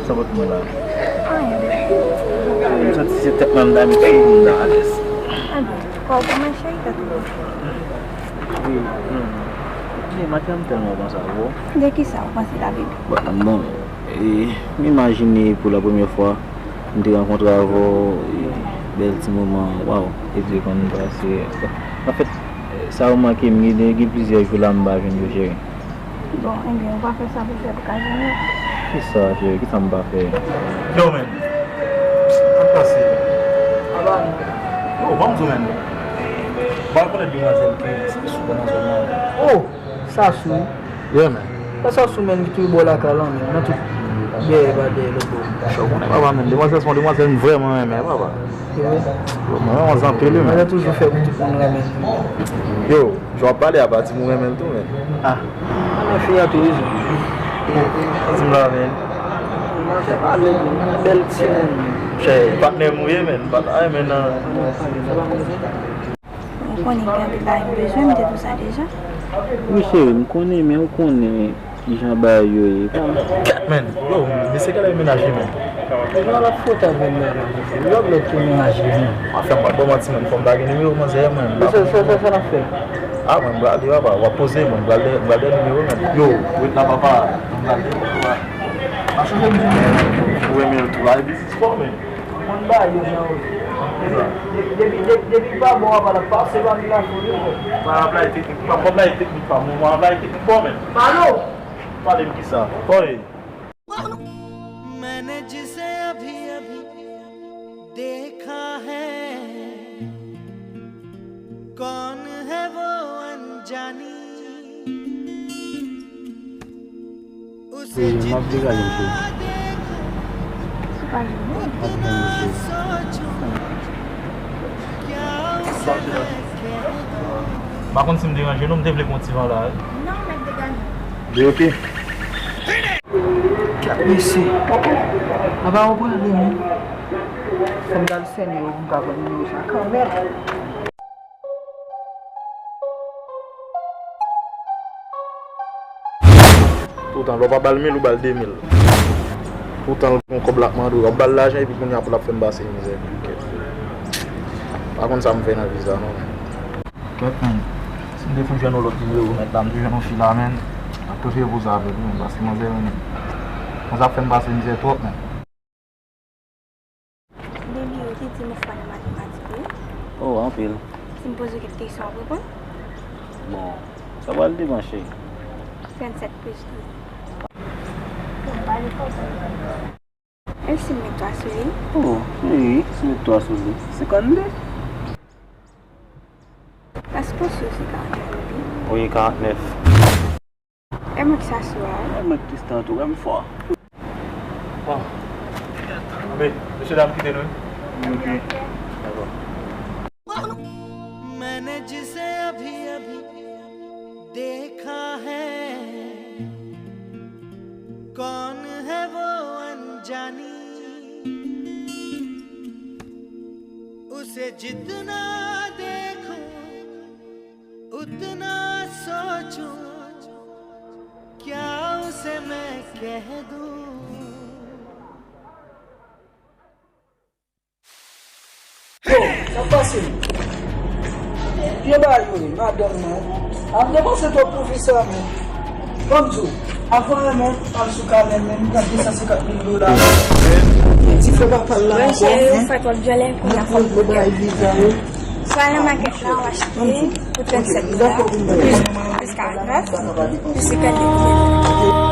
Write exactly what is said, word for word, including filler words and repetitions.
Sa pot mwen la. Anyen, bebe. M santi se tèt mwen m ta met sou m ta alèz. Anben, kò w kòmanse, tèt ou. Wi, hmm. Wi, maten an m tèlman panse avè w. De kisa w panse la, bebe? Bon, bon, e, m imajine pou la premyè fwa m te rankontre avè w, e, bèl ti moman, waw, e te konn pase. Anfèt, sa w manke m, gen, gen plizyè jou la m pa jwenn yo, cheri. Bon, enben, ou pa fè sa pou fè pou ka jwenn yo. Kisa, cheri? Kisa m pa fè? Yo, men. Sa k pase? Aba nou. Yo, ban m di w, men. Ou pa rekonèt demwazèl ki, ki sou nan zòn nan? Oh! Sasou. Yeah, man. Sa Sasou, man, ki toujou bò lakay la, man. Nan tout dèyè, pa dèyè, lòt bò. Yo, konnen papa, man. Demwazèl se yon demwazèl m vrèman renmen, papa. Yo, mwen renmen w anpil, wi, man. Mwen toujou fè pou tout moun renmen. Yo, jan w ap pale a, pa di m ou renmen l tou, man. Ah. Mwen fè a tou, wi. Di m la, man. Mwen fè pale, bèl timoun. Chè, patnè m ou ye, man. Patnè, man, nan. Ou konnen gen anpil bagay m bezwen, m te di w sa deja. Wi, cheri, m konnen, men ou konnen kijan bagay yo ye. Kèt, man. Yo, mesye genlè menaj li, man. Yo, l ap fwote avè m, man. Yo, lòt ki menaj li, man. W ap fè m pa t ban manti, man. Fò m pa gen nimewo manzè, man. Sa, sa, sa, sa n ap fè? Ah, man, m prale, papa. W ap poze, man. M pral de, m pral de nimewo, man. Yo, ret la, papa. M prale, papa. Pa sonje m di w, ou renmen l tou la, epi se spò, man. Konn ba yo jan yo ye. Depi, depi, depi, depi pa bon, w ap al ap pase pa m la foli, bro. Mwen ap bay teknik pa m, mwen ap bay teknik pa m, mwen ap bay teknik pa w, man. Pale m kisa? Oye. मैंने जिसे अभी अभी देखा है, कौन है वो अनजानी? Wi, m ap degaje m, cheri. M ap tann ou, cheri. M pa konn si m deranje nou, m te vle pran ti van la, wi. Non, mèt degaje. Depi. Mesye, apa w prale, wi? Fò m t al sène yo pou m ka pran nimewo sa kanmenm. Poutan, lè w pa ba l mil, ou ba l de mil. Poutan, l gon kòb l ap mande w. W ap ba l lajan epi kounye a pou l ap fè m pase mizè. Kèt. Pa konn sa m fè nan vi sa, non. Kèt, man. Si m te fout jwenn yon lòt nimewo, mèt la, m te jwenn yon fi la, man. M ap prefere poze avè l, man, paske manzè, man, manzè ap fè m pase mizè twòp, man. Baby, ou te di m ou fò nan matematik, wi. Oh, anpil. Si m poze w kèk kesyon, w ap reponn? Bon, sa pral depann, cheri. Tranntsèt plis douz. Bon, pale fò, pale fò. E si m met twa sou li? Oh, wi, si m met twa sou li. Senkannde. Èske w si se karannèf, baby? Wi, karannèf. E mwen ki sa sou a, wi. E mwen ki stan tou, wè m fò. Bon. Anben, mesye dam, kite nou, wi. Ok. Dakò. मैंने जिसे अभी अभी देखा है, कौन है वो अनजानी? उसे जितना देखूं, उतना सोचूं, क्या उसे मैं कह दूं? Yo, sa pase? Byen bagay yo ye, madanm nan. Ap depanse twòp pou fi sa, men. Ban m di w, avan renmen, al sou kanè, men, m pran de san senkant mil dola. Di fè papa l la ankò, men. Mwen cheri, ou fè twòp djòlè, kounye a fò m kote w. Swa nan makèt la, w achte pou tranntsèt dola, plis, plis karannèf, plis senkannde pou mwen.